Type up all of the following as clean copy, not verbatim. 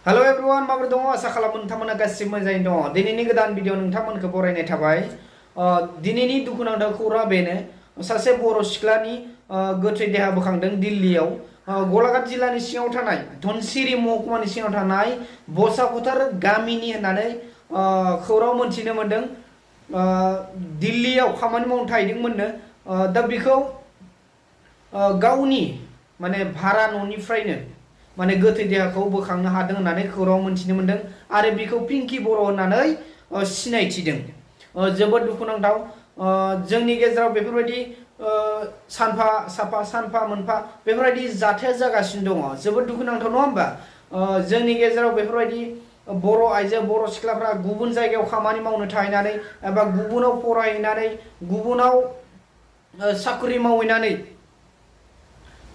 Hello everyone माबोरै दङ आसा खालामो नोंथांमोना गासिबो मोजाङै दङ दिनैनि गोदान भिडिअ नोंथांमोनखौ बरायनाय थाबाय दिनैनि दुखुनांथाव खौरां बेनो सासे बर' सिख्लानि गोथै देहा बोखांदों दिल्लीयाव गलाघाट जिल्लानि सिङाव थानाय धनसिरि महकुमानि सिङाव थानाय बसाफुथार गामिनि होननानै खौरां मोनथिनो मोनदों दिल्लीयाव खामानि मावनो थाहैदोंमोननो दा बेखौ गावनि माने भारा न'निफ्रायनो माने गोथै देहाखौ बोखांनो हादों होननानै खौरां मोनथिनो मोनदों आरो बेखौ पिंकी बर' होननानै सिनायथिदों जोबोद दुखुनांथाव जोंनि गेजेराव बेफोरबायदि सानफा मोनफा बेफोरबायदि जाथाया जागासिनो दङ जोबोद दुखुनांथाव नङा होमबा जोंनि गेजेराव बेफोरबायदि बर' आइजो बर' सिख्लाफ्रा गुबुन जायगायाव खामानि मावनो थाहैनानै एबा गुबुनाव फरायहैनानै गुबुनाव साख्रि मावहैनानै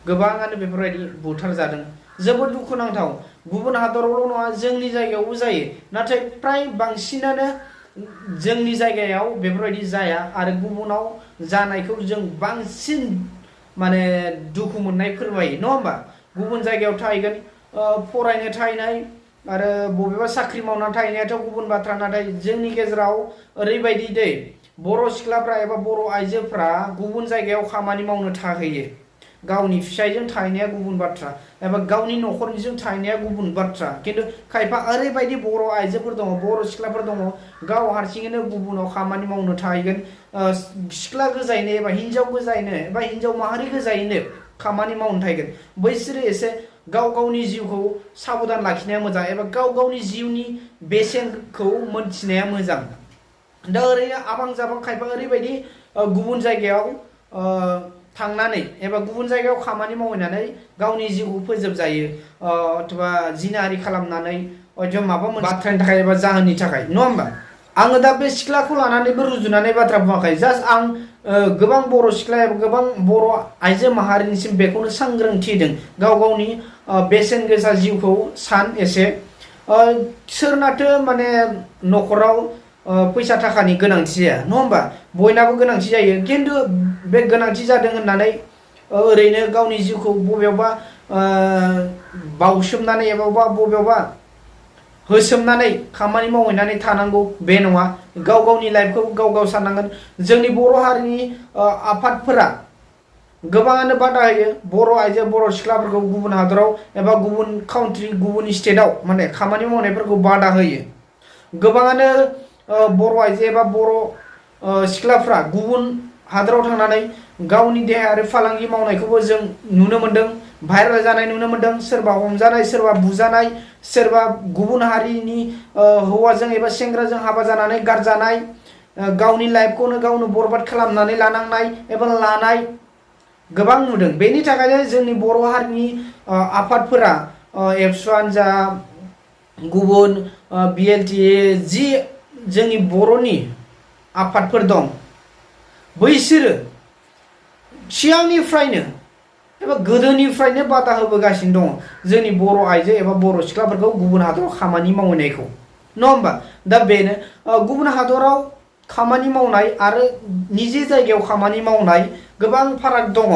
गोबाङानो बेफोरबायदि बुथार जादों जोबोद दुखुनांथाव गुबुन हादरावल' नङा जोंनि जायगायावबो जायो नाथाय फ्राय बांसिनानो जोंनि जायगायाव बेफोरबायदि जाया आरो गुबुनाव जानायखौ जों बांसिन माने दुखु मोननाय फोरमायो नङा होमबा गुबुन जायगायाव थाहैगोन फरायनो थाहैनाय आरो बबेबा साख्रि मावनानै थाहैनायाथ' गुबुन बाथ्रा नाथाय जोंनि गेजेराव ओरैबायदि दै बर' सिख्लाफ्रा एबा बर' आइजोफ्रा गुबुन जायगायाव खामानि मावनो थाहैयो गावनि फिसायजों थाहैनाया गुबुन बाथ्रा एबा गावनि न'खरनिजों थाहैनाया गुबुन बाथ्रा किन्तु खायफा ओरैबायदि बर' आइजोफोर दङ बर' सिख्लाफोर दङ गाव हारसिङैनो गुबुनाव खामानि मावनो थाहैगोन सिख्ला गोजायैनो एबा हिन्जाव गोजायैनो एबा हिन्जाव माहारि गोजायैनो खामानि मावनो थाहैगोन बैसोरो एसे गाव गावनि जिउखौ साबधान लाखिनाया मोजां एबा गाव गावनि जिउनि बेसेनखौ मोनथिनाया मोजां दा ओरैनो आबां जाबां खायफा ओरैबायदि गुबुन जायगायाव थांनानै एबा गुबुन जायगायाव खामानि मावहैनानै गावनि जिउखौ फोजोबजायो अथवा जिनाहारि खालामनानै हयथ' माबा मोनसे बाथ्रानि थाखाय एबा जाहोननि थाखाय नङा होमबा आङो दा बे सिख्लाखौ लानानैबो रुजुनानै बाथ्रा बुङाखै जास्ट आं गोबां बर' सिख्ला एबा गोबां बर' आइजो माहारिनिसिम बेखौनो सांग्रांथि होदों गाव गावनि बेसेन गोसा जिउखौ सान एसे सोरनाथो माने न'खराव फैसा थाखानि गोनांथि जाया नङा होमबा बयनाबो गोनांथि जायो किन्तु बे गोनांथि जादों होननानै ओरैनो गावनि जिउखौ बबेयावबा बावसोमनानै एबा बबेयावबा होसोमनानै खामानि मावहैनानै थानांगौ बे नङा गाव गावनि लाइफखौ गाव साननांगोन जोंनि बर' हारिनि आफादफोरा गोबाङानो बादा होयो बर' आइजो बर' सिख्लाफोरखौ गुबुन हादराव एबा गुबुन काउन्ट्रि गुबुन स्टेटआव माने खामानि मावनायफोरखौ बादा होयो गोबाङानो बर' आइजो एबा बर' सिख्लाफ्रा गुबुन हादराव थांनानै गावनि देहायारि फालांगि मावनायखौबो जों नुनो मोनदों भाइरेल जानाय नुनो मोनदों सोरबा हमजानाय सोरबा बुजानाय सोरबा गुबुन हारिनि हौवाजों एबा सेंग्राजों हाबा जानानै गारजानाय गावनि लाइफखौनो गावनो बरबाद खालामनानै लानांनाय एबा लानाय गोबां नुदों बेनि थाखायनो जोंनि बर' हारिनि आफादफोरा एबसुआनो जा गुबुन BLTA जि जोंनि बर'नि आफादफोर दं बैसोरो सिगांनिफ्रायनो एबा गोदोनिफ्रायनो बादा होबोगासिनो दङ जोंनि बर' आइजो एबा बर' सिख्लाफोरखौ गुबुन हादराव खामानि मावहैनायखौ नङा होमबा दा बेनो गुबुन हादराव खामानि मावनाय आरो निजे जायगायाव खामानि मावनाय गोबां फाराग दङ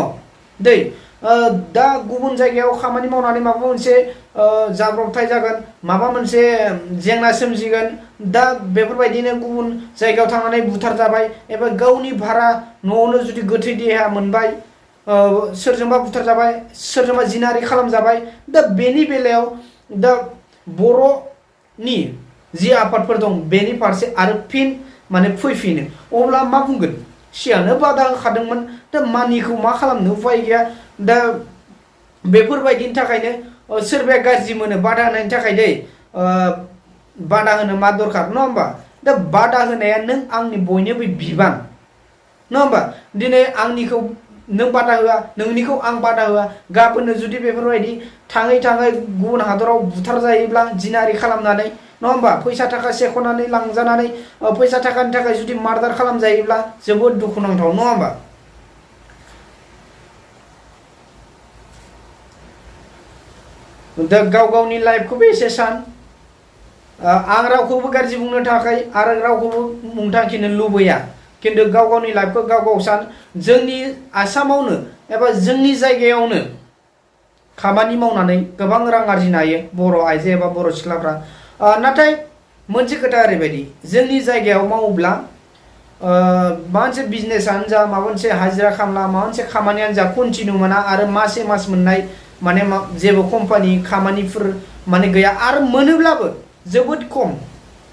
दै दा गुबुन जायगायाव खामानि मावनानै माबा मोनसे जाब्रबथाय जागोन माबा मोनसे जेंना सोमजिगोन दा बेफोरबायदिनो गुबुन जायगायाव थांनानै बुथार जाबाय एबा गावनि भारा न'आवनो जुदि गोथै देहा मोनबाय सोरजोंबा बुथार जाबाय सोरजोंबा जिनाहारि खालामजाबाय दा बेनि बेलायाव दा बर'नि जि आफादफोर दं बेनि फारसे आरो फिन माने फैफिनो अब्ला मा बुंगोन सिगांनो बादा होखादोंमोन दा मानिखौ मा खालामनो उपाय गैया दा बेफोरबायदिनि थाखायनो सोरबाया गाज्रि मोनो बादा होनायनि थाखाय दै बादा होनो मा दरखार नङा होमबा दा बादा होनाया नों आंनि बयनिबो बिबान नङा होमबा दिनै आंनिखौ नों बादा होआ नोंनिखौ आं बादा होआ गाबोननो जुदि बेफोरबायदि थाङै गुबुन हादराव बुथार जायोब्ला जिनाहारि खालामनानै नङा होमबा फैसा थाखा सेख'नानै लांजानानै फैसा थाखानि थाखाय जुदि मार्डार खालामजायोब्ला जोबोद दुखुनांथाव नङा होमबा दा गाव गावनि लाइफखौबो एसे सान आं रावखौबो गाज्रि बुंनो थाखाय आरो रावखौबो मुं थांखिनो लुबैया किन्तु गाव गावनि लाइफखौ गाव सान जोंनि आसामावनो एबा जोंनि जायगायावनो खामानि मावनानै गोबां रां आरजिनो हायो बर' आइजो एबा बर' सिख्लाफ्रा। नाथाय मोनसे खोथा ओरैबायदि जोंनि जायगायाव मावोब्ला माबा मोनसे बिजनेसआनो जा माबा मोनसे हाजिरा खामला माबा मोनसे खामानियानो जा कन्टिनिउ मोना आरो मासे मास मोननाय माने जेबो कम्पानि खामानिफोर माने गैया आरो मोनोब्लाबो जोबोद खम।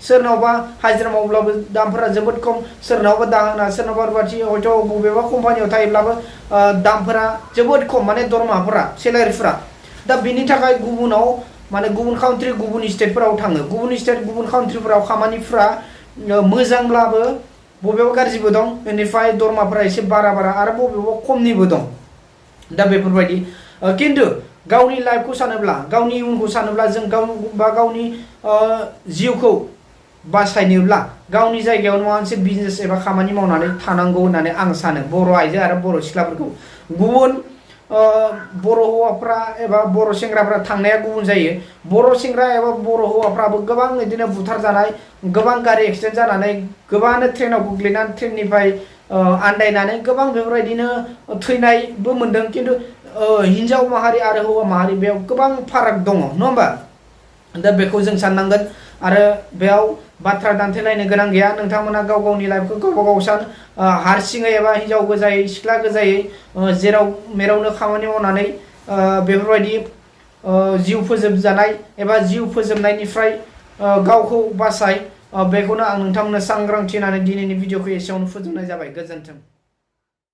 सोरनावबा हाजिरा मावब्लाबो दामफोरा जोबोद खम, सोरनावबा दाहोना सोरनावबा रुवाथि हयथ' बबेबा कम्पानियाव थायोब्लाबो दामफोरा जोबोद खम माने दरमाफोरा सेलारिफोरा। दा बेनि थाखाय गुबुनाव माने गुबुन काउन्ट्रि गुबुन स्टेटफोराव थाङो। गुबुन स्टेट गुबुन काउन्ट्रिफोराव खामानिफोरा मोजांब्लाबो बबेबा गाज्रिबो दं, बेनिफ्राय दरमाफोरा एसे बारा आरो बबेबा खमनिबो दं। दा बेफोरबायदि खिन्थु गावनि लाइफखौ सानोब्ला गावनि इयुनखौ सानोब्ला जों गावनि जिउखौ बासायनोब्ला गावनि जायगायाव माबा मोनसे बिजनेस एबा खामानि मावनानै थानांगौ होननानै आं सानो बर' आइजो आरो बर' सिख्लाफोरखौ। गुबुन बर' हौवाफ्रा एबा बर' सेंग्राफ्रा थांनाया गुबुन जायो। बर' सेंग्रा एबा बर' हौवाफ्राबो गोबां बिदिनो बुथार जानाय, गोबां गारि एक्सिडेन्ट जानानै, गोबाङानो ट्रेनाव गोग्लैनानै ट्रेननिफ्राय आन्दायनानै गोबां बेफोरबायदिनो थैनायबो मोनदों। खिन्थु हिन्जाव माहारि आरो हौवा माहारि बेयाव गोबां फाराग दङ, नङा होमबा? दा बेखौ जों साननांगोन आरो बेयाव बाथ्रा दान्थेलायनो गोनां गैया। नोंथांमोना गाव गावनि लाइफखौ गावबा गाव सान, हारसिङै एबा हिन्जाव गोजायै सिख्ला गोजायै जेराव मेरावनो खामानि मावनानै बेफोरबायदि जिउ फोजोबजानाय एबा जिउ फोजोबनायनिफ्राय गावखौ बासाय, बेखौनो आं नोंथांमोननो सांग्रांथि होनानै दिनैनि भिडिअखौ एसेयावनो फोजोबनाय जाबाय। गोजोन्थों।